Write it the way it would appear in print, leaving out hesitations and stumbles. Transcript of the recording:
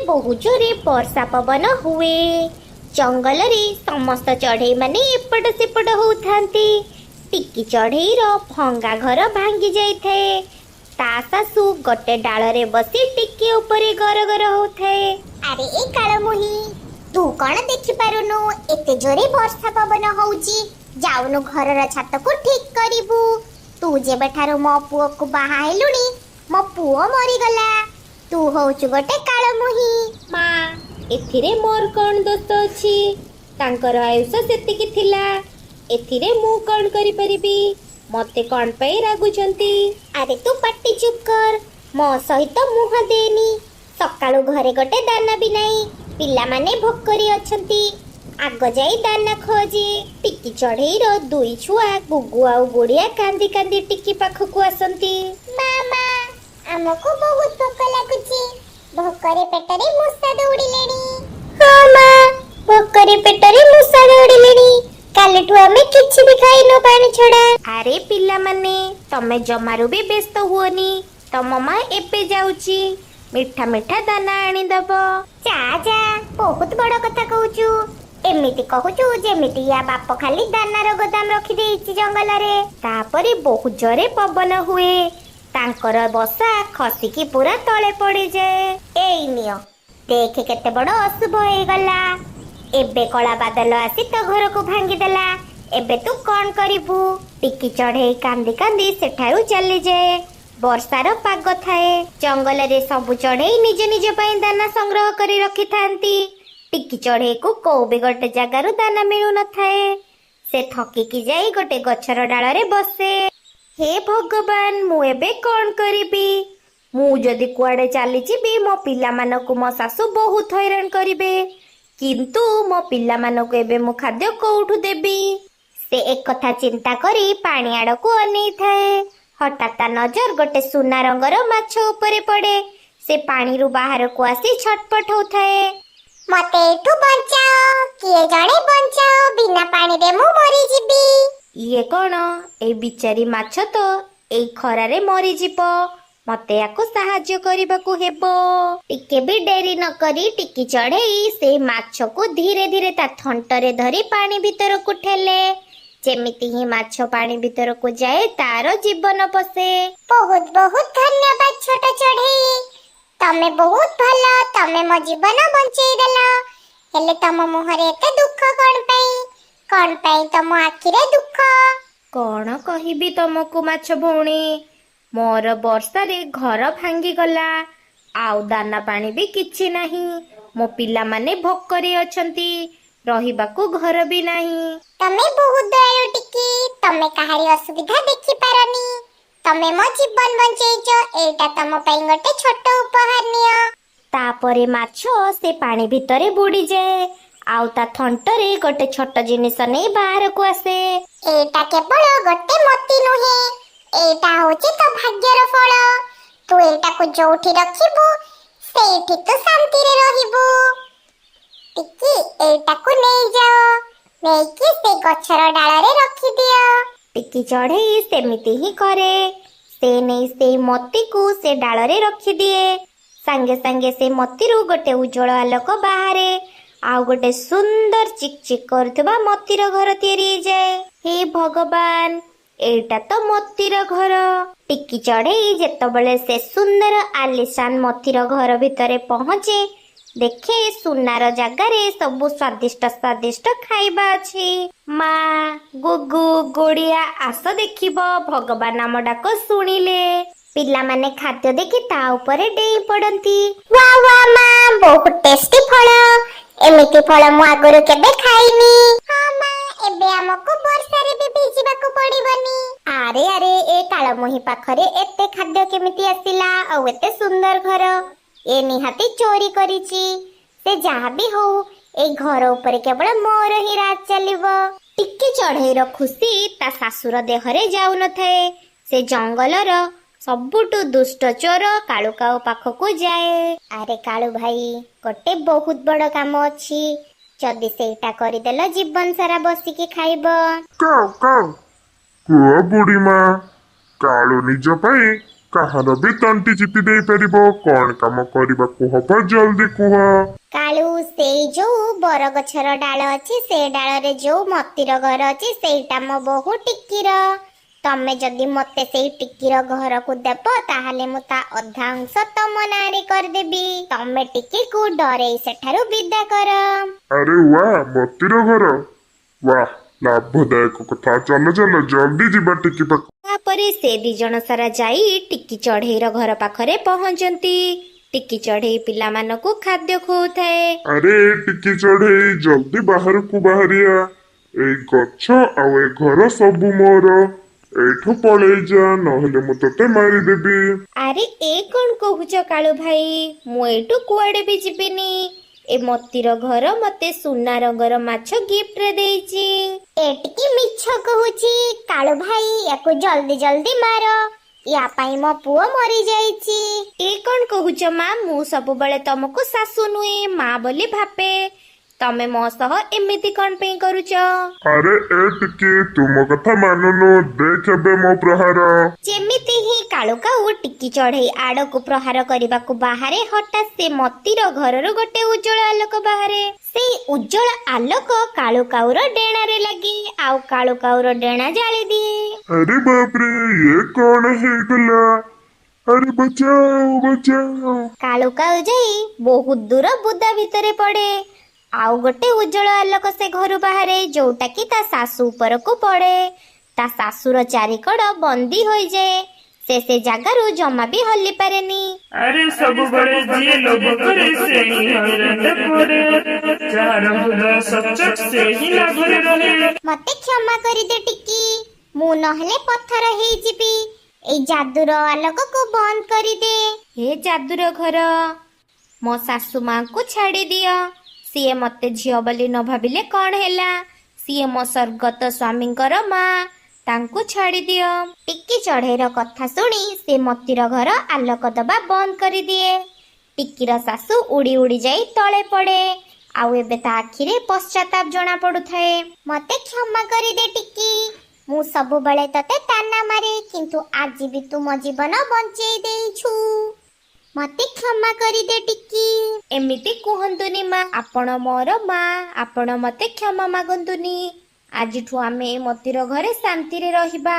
ବହୁତ ଜୋରେ ବର୍ଷା ପବନ ହୁଏ। ଜଙ୍ଗଲରେ ସମସ୍ତ ଚଢ଼େଇମାନେ ଏପଟ ସେପଟ ହଉଥାନ୍ତି। ଟିକି ଚଢ଼େଇର ଭଙ୍ଗା ଘର ଭାଙ୍ଗି ଯାଇଥାଏ। ତା ଶାଶୁ ଗୋଟେ ଡାଳରେ ବସି ଟିକି ଉପରେ ଗରଗର ହଉଥାଏ। ଆରେ ଏ କାଳମୁହିଁ, ତୁ କଣ ଦେଖିପାରୁନୁ ଏତେ ଜୋରେ ବର୍ଷା ପବନ ହଉଛି? ଯାଉନୁ ଘରର ଛାତକୁ ଠିକ କରିବୁ। ତୁ ଯେବେଠାରୁ ମୋ ପୁଅକୁ ବାହା ହେଲୁଣି ମୋ ପୁଅ ମରିଗଲା। ତୁ ହଉଛୁ ଗୋଟେ କାଳମୁହିଁ। ମା, ଏଥିରେ ମୋର କଣ ଦୋଷ ଅଛି? ତାଙ୍କର ଆୟୁଷ ସେତିକି ଥିଲା, ଏଥିରେ ମୁଁ କଣ କରିପାରିବି? ମତେ କଣ ପାଇଁ ରାଗୁଛନ୍ତି? ଆରେ ତୁ ପାଟି ଚୁପ୍ କର, ମୋ ସହିତ ମୁହଁ ଦେନି। ସକାଳୁ ଘରେ ଗୋଟେ ଦାନା ବି ନାହିଁ, ପିଲାମାନେ ଭୋକରେ ଅଛନ୍ତି। ଆଗ ଯାଇ ଦାନା ଖୋଜେ। ଟିକି ଚଢ଼େଇର ଦୁଇ ଛୁଆ ଗୁଗୁ ଆଉ ଗୁଡିଆ କାନ୍ଦି କାନ୍ଦି ଟିକି ପାଖକୁ ଆସନ୍ତି। ମା ମା, ଆମକୁ ବହୁତ ଭୋକ ଲାଗୁଛି, ଭୋକରେ ପେଟରେ ମୂଷା ଦୌଡ଼ିଲେଣି। ହଁ ମା, ଭୋକରେ ପେଟରେ ମୂଷା ଦୌଡ଼ିଲେଣି, କାଲିଠୁ ଆମେ କିଛି ବି ଖାଇନୁ ପାଣି ଛଡା। ଆରେ ପିଲାମାନେ, ତମେ ଜମାରୁ ବି ବ୍ୟସ୍ତ ହୁଅନି, ତମ ମା ଏବେ ଯାଉଛି, ମିଠା ମିଠା ଦାନା ଆଣିଦବ। ଯା ଯା, ବହୁତ ବଡ କଥା କହୁଛୁ। ଏମିତି କହୁଛୁ ଯେମିତି ୟା ବାପ ଖାଲି ଦାନାର ଗୋଦାମ ରଖିଦେଇଛି ଜଙ୍ଗଲରେ। ତାପରେ ବହୁତ ଜୋରେ ପବନ ହୁଏ, ତାଙ୍କର ବସା ଖସିକି ପୁରା ତଳେ ପଡିଯାଏ। ଏଇ ନିଅ, ଦେଖେ କେତେ ବଡ ଅଶୁଭ ହେଇଗଲା। ଏବେ କଳା ବାଦଲ ଆସି ତୋ ଘରକୁ ଭାଙ୍ଗିଦେଲା, ଏବେ ତୁ କଣ କରିବୁ? ଟିକି ଚଢେଇ କାନ୍ଦି କାନ୍ଦି ସେଠାରୁ ଚାଲିଯାଏ। ବର୍ଷାର ପାଗ ଥାଏ। ଜଙ୍ଗଲରେ ସବୁ ଚଢେଇ ନିଜ ନିଜ ପାଇଁ ଦାନା ସଂଗ୍ରହ କରି ରଖିଥାନ୍ତି। ଟିକି ଚଢେଇକୁ କୋଉ ବି ଗୋଟେ ଜାଗାରୁ ଦାନା ମିଳୁନଥାଏ। ସେ ଥକିକି ଯାଇ ଗୋଟେ ଗଛର ଡାଳରେ ବସେ। ହେ ଭଗବାନ, ମୁଁ ଏବେ କଣ କରିବି? ମୁଁ ଯଦି କୁଆଡେ ଚାଲିଯିବି ମୋ ପିଲାମାନଙ୍କୁ ମୋ ଶାଶୁ ବହୁତ ହଇରାଣ କରିବେ। କିନ୍ତୁ ମୋ ପିଲାମାନଙ୍କୁ ଏବେ ମୁଁ ଖାଦ୍ୟ କୋଉଠୁ ଦେବି? ସେ ଏକଥା ଚିନ୍ତା କରି ପାଣି ଆଡକୁ ଅନେଇଥାଏ। ହଠାତ୍ ତା ନଜର ଗୋଟେ ସୁନା ରଙ୍ଗର ମାଛ ଉପରେ ପଡେ। ସେ ପାଣିରୁ ବାହାରକୁ ଆସି ଛଟପଟ ହଉଥାଏ। ମତେ ଏଠୁ ବଞ୍ଚାଅ, କିଏ ଜଣେ ବଞ୍ଚାଅ, ବିନା ପାଣିରେ ମୁଁ ମରିଯିବି। ଇଏ କଣ, ଏଇ ବିଚାରୀ ମାଛ ତ ଏଇ ଖରାରେ ମରିଯିବ, ମତେ ୟାକୁ ସାହାଯ୍ୟ କରିବାକୁ ହେବ। ଟିକେ ବି ଡେରି ନ କରି ଟିକି ଚଢେଇ ସେଇ ମାଛକୁ ଧୀରେ ଧୀରେ ତା ଥଣ୍ଟରେ ଧରି ପାଣି ଭିତରକୁ ଠେଲେ। ଯେମିତି ହିଁ ମାଛ ପାଣି ଭିତରକୁ ଯାଏ ତାର ଜୀବନ ପଶେ। ବହୁତ ବହୁତ ଧନ୍ୟବାଦ ଛୋଟ ଚଢେଇ, ତମେ ବହୁତ ଭଲ, ତମେ ମୋ ଜୀବନ ବଞ୍ଚେଇ ଦେଲ। ହେଲେ ତମ ମୁହଁରେ ଏତେ ଦୁଃଖ କଣ ପାଇଁ? କଣ ପାଇଁ ତମ ଆଖିରେ ଦୁଃଖ? କଣ କହିବି ତମକୁ ମାଛ ଭଉଣୀ, ମୋର ବର୍ଷାରେ ଘର ଭାଙ୍ଗିଗଲା, ଆଉ ଦାନା ପାଣି ବି କିଛି ନାହିଁ। ମୋ ପିଲାମାନେ ଭୋକରେ ଅଛନ୍ତି, ରହିବାକୁ ଘର ବି ନାହିଁ। ତମେ ବହୁତ ଦୟାଳୁ ଟିକି, ତମେ କାହାରି ଅସୁବିଧା ଦେଖିପାରନି, ତମେ ମୋ ଜୀବନ ବଞ୍ଚେଇଛ, ଏଇଟା ତମ ପାଇଁ ଗୋଟେ ଛୋଟ ଉପହାର ନିଅ। ତାପରେ ମାଛ ସେ ପାଣି ଭିତରେ ବୁଡିଯାଏ, ଆଉ ତା ଥଣ୍ଟରେ ଗୋଟେ ଛୋଟ ଜିନିଷ ନେଇ ବାହାରକୁ ଆସେ। ଏଇଟା କେବଳ ଗୋଟେ ମୋତି ନୁହେଁ, ଏଇଟା ହଉଛି ତୋ ଭାଗ୍ୟର ଫଳ। ତୁ ଏଇଟାକୁ ଯୋଉଠି ରଖିବୁ ସେଇଠି ତୁ ଶାନ୍ତିରେ ରହିବୁ। ଟିକି, ଏଇଟାକୁ ନେଇଯାଅ, ନେଇକି ସେ ଗଛର ଡାଳରେ ରଖିଦିଅ। ଟିକି ଚଢେଇ ସେମିତି ହିଁ କରେ। ସେ ନେଇ ସେଇ ମୋତିକୁ ସେ ଡାଳରେ ରଖିଦିଏ। ସାଙ୍ଗେ ସାଙ୍ଗେ ସେ ମୋତିରୁ ଗୋଟେ ଉଜ୍ଜଳ ଆଲୋକ ବାହାରେ, ଆଉ ଗୋଟେ ସୁନ୍ଦର ଚିକ୍ ଚିକ୍ କରୁଥିବା ମୋତିର ଘର ତିଆରି ହେଇଯାଏ। ହେ ଭଗବାନ, ଏଇଟା ତ ମୋତିର ଘର। ଟିକି ଚଢେଇ ଯେତେବେଳେ ସେ ସୁନ୍ଦର ଆଲିଶାନ ମୋତିର ଘର ଭିତରେ ପହଞ୍ଚେ, ଦେଖେ ସୁନାର ଜାଗାରେ ସବୁ ସ୍ୱାଦିଷ୍ଟ ସ୍ୱାଦିଷ୍ଟ ଖାଇବା ଅଛି। ମା, ଗୁଗୁ, ଗୁଡିଆ, ଆସ ଦେଖିବ, ଭଗବାନ ଆମ ଡାକ ଶୁଣିଲେ। ପିଲାମାନେ ଖାଦ୍ୟ ଦେଖି ତା ଉପରେ ଡେଇଁ ପଡନ୍ତି। ୱା ୱା ମା, ବହୁତ ଟେଷ୍ଟି ଫଳ, ଏମିତି ଫଳ ମୁଁ ଆଗରୁ କେବେ ଖାଇନି। ହଁ ମା, ଏବେ ଆମକୁ ବର୍ଷାରେ ବି ଭିଜିବାକୁ ପଡିବନି। ଆରେ ଆରେ, ଏ କାଳମୁହିଁ ପାଖରେ ଏତେ ଖାଦ୍ୟ କେମିତି ଆସିଲା, ଆଉ ଏତେ ସୁନ୍ଦର ଘର? ଏ ନିହାତି ଚୋରି କରିଛି। ସେ ଯାହା ବି ହଉ, ଏଇ ଘର ଉପରେ କେବଳ ମୋର ହିଁ ରାଜ ଚାଲିବ। ଟିକି ଚଢେଇର ଖୁସି ତା ଶାଶୁର ଦେହରେ ଯାଉନଥାଏ। ସେ ଜଙ୍ଗଲର ସବୁଠୁ ଦୁଷ୍ଟ ଚୋର କାଳୁ କାଉ ପାଖକୁ ଯାଏ। ଆରେ କାଳୁ ଭାଇ, ଗୋଟେ ବହୁତ ବଡ କାମ ଅଛି, ଯଦି ସେଇଟା କରିଦେଲ ଜୀବନ ସାରା ବସିକି ଖାଇବ। କାଉ କାଉ, କୁହ ବୁଢୀମା, କାଳୁ ନିଜ ପାଇଁ କାହାର ବି ତଣ୍ଟି ଚିପି ଦେଇପାରିବ। କଣ କାମ କରିବାକୁ ହବ ଜଲ୍ଦି କୁହ। କାଳୁ, ସେଇ ଯୋଉ ବରଗଛର ଡାଳ ଅଛି, ସେ ଡାଳରେ ଯୋଉ ମତିର ଘର ଅଛି, ସେଇଟା ମୋ ବୋହୂ ଟିକିର। ତମେ ଯଦି ମତେ ସେଇ ଟିକିର ଘରକୁ ଦେବ, ତାହେଲେ ମୁଁ ତା ଅଧା ଅଂଶ ତମ ନାଁରେ କରିଦେବି। ତମେ ଟିକିକୁ ଡରେଇ ସେଠାରୁ ବିଦା କର। ଆରେ ୱା, ମତିର ଘର! ବାଃ, ଲାଭଦାୟକ କଥା। ଚାଲ ଚାଲ, ଜଲ୍ଦି ଯିବା ଟିକି ପାଖକୁ। ତାପରେ ସେ ଦି ଜଣ ସାରା ଯାଇ ଟିକି ଚଢେଇର ଘର ପାଖରେ ପହଞ୍ଚନ୍ତି। ଟିକି ଚଢେଇ ପିଲାମାନଙ୍କୁ ଖାଦ୍ୟ ଖୋଉଥାଏ। ଆରେ ଟିକି ଚଢେଇ, ଜଲ୍ଦି ବାହାରକୁ ବାହାରିଆ। ଏଇ ଗଛ ଆଉ ଏ ଘର ସବୁ ମୋର। ଏଇଠୁ ପଳେଇ ଯା, ନହେଲେ ମୁଁ ତତେ ମାରିଦେବି। ଆରେ, ଏ କଣ କହୁଛ କାଳୁ ଭାଇ? ମୁଁ ଏଇଠୁ କୁଆଡେ ବି ଯିବିନି। ଏ ମତିର ଘର ମତେ ସୁନା ରଙ୍ଗର ମାଛ ଗିଫ୍ଟରେ ଦେଇଛି। ଏ ଟିକେ ମିଛ କହୁଛି। କାଳୁ ଭାଇ, ୟାକୁ ଜଲ୍ଦି ଜଲ୍ଦି ମାର। ୟା ପାଇଁ ମୋ ପୁଅ ମରିଯାଇଛି। ଏ କଣ କହୁଛ ମା? ମୁଁ ସବୁବେଳେ ତମକୁ ଶାଶୁ ନୁହେଁ, ମା ବୋଲି ଭାବେ। ତମେ ମୋ ସହ ଏମିତି କଣ ପାଇଁ କରୁଛ? ଆରେ ଏ ଟିକି, ତୁ ମୋ କଥା ମାନୁନୁ। ଦେଖ ଏବେ ମୋ ପ୍ରହାର। ଯେମିତି ହିଁ କାଳୁ କାଉ ଟିକି ଚଢେଇ ଆଡକୁ ପ୍ରହାର କରିବାକୁ ବାହାରେ, ହଠାତ୍ ସେ ମତିର ଘରରୁ ଗୋଟେ ଉଜ୍ଜଳ ଆଲୋକ ବାହାରେ। ସେଇ ଉଜ୍ଜଳ ଆଲୋକ କାଳୁ କାଉର ଡେଣାରେ ଲାଗେ ଆଉ କାଳୁ କାଉର ଡେଣା ଜାଳି ଦିଏ। ଆରେ ବାପରେ, ଇଏ କଣ ହେଇଗଲା? ଆରେ ବଚାଓ, ବଚାଓ! କାଳୁ କାଉ ଯାଇ ବହୁତ ଦୂର ବୁଦା ଭିତରେ ପଡେ। ଆଉ ଗୋଟେ ଉଜ୍ଜଳ ଆଲୋକ ସେ ଘରୁ ବାହାରେ, ଯୋଉଟା କି ତା ଶାଶୁ ଉପରକୁ ପଡେ। ତା ଶାଶୁର ଚାରିକଡ ବନ୍ଦୀ ହୋଇଯାଏ। ସେ ସେ ଜାଗାରୁ ଜମା ବି ହଲି ପାରେନି। ଆରେ, ସବୁବେଳେ ଯିଏ ଲୋଭ କରେ ସେ ହିଁ ହଇରାଣରେ ପଡେ। ଯାହାର ହୃଦୟ ସଚ୍ଚୋଟ ସେ ହିଁ ଲାଭରେ ରହେ। ମତେ କ୍ଷମା କରିଦେ ଟିକି, ମୁଁ ନହେଲେ ପଥର ହେଇଯିବି। ଏଇ ଯାଦୁର ଆଲୋକକୁ ବନ୍ଦ କରିଦେ। ହେ ଯାଦୁର ଘର, ମୋ ଶାଶୁ ମାଙ୍କୁ ଛାଡି ଦିଅ। ସିଏ ମତେ ଝିଅ ବୋଲି ନ ଭାବିଲେ କଣ ହେଲା, ସିଏ ମୋ ସ୍ୱର୍ଗତ ସ୍ୱାମୀଙ୍କର ମା। ତାଙ୍କୁ ଛାଡି ଦିଅ। ଟିକି ଚଢେଇର କଥା ଶୁଣି ସେ ମତିର ଘର ଆଲୋକ ଦବା ବନ୍ଦ କରିଦିଏ। ଟିକିର ଶାଶୁ ଉଡି ଉଡି ଯାଇ ତଳେ ପଡେ ଆଉ ଏବେ ତା ଆଖିରେ ପଶ୍ଚାତାପ ଜଣା ପଡୁଥାଏ। ମତେ କ୍ଷମା କରିଦେ ଟିକି। ମୁଁ ସବୁବେଳେ ତତେ ତାନା ମାରେ, କିନ୍ତୁ ଆଜି ବି ତୁ ମୋ ଜୀବନ ବଞ୍ଚେଇ ଦେଇଛୁ। ମତେ କ୍ଷମା କରିଦେ ଟିକି। ଏମିତି କୁହନ୍ତୁନି ମା, ଆପଣ ମୋର ମା, ଆପଣ ମତେ କ୍ଷମା ମାଗନ୍ତୁନି। ଆଜିଠୁ ଆମେ ଏ ମତିର ଘରେ ଶାନ୍ତିରେ ରହିବା।